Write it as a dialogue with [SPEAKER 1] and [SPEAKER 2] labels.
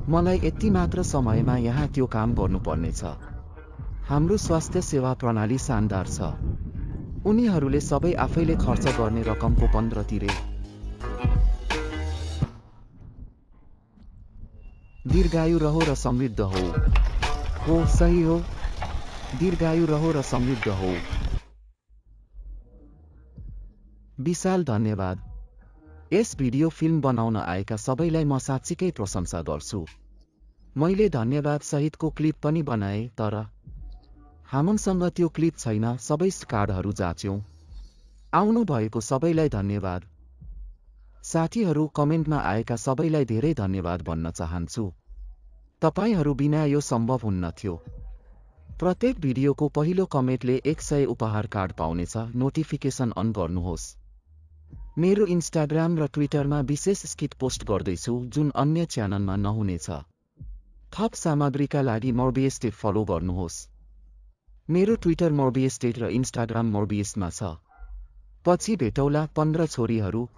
[SPEAKER 1] मलाई यति मात्र समयमा यहाँ त्यो काम गर्नुपर्नेछ। हाम्रो स्वास्थ्य सेवा प्रणाली शानदार छ। उनीहरूले सबै आफैले खर्च गर्ने रकमको 15 तिरे। दीर्घायु रहो र समृद्ध हो। हो, सही हो। दीर्घायु रहो र समृद्ध हो। विशाल धन्यवाद। यस भिडियो फिल्म बनाउन आएका सबैलाई म साँच्चीकै प्रशंसा गर्छु। मैले धन्यवाद सहितको क्लिप पनि बनाए, तर हामीसँग त्यो क्लिप छैन। सबै कार्डहरू जाँच्यौं। आउनु भएको सबैलाई धन्यवाद। साथीहरू, कमेन्टमा आएका सबैलाई धेरै धन्यवाद भन्न चाहन्छु। तपाईहरू बिना यो सम्भव हुन्न थियो। प्रत्येक भिडियोको पहिलो कमेन्टले 100 उपहार कार्ड पाउनेछ। नोटिफिकेसन अन गर्नुहोस्। मेरो इन्स्टाग्राम र ट्विटरमा विशेष स्किट पोस्ट गर्दैछु जुन अन्य च्यानलमा नहुनेछ। थप सामग्रीका लागि मोर्बियस्टेट फलो गर्नुहोस्। मेरो ट्विटर मोर्बियस्टेट र इन्स्टाग्राम मोर्बियसमा छ। पछि भेटौला 15 छोरीहरू।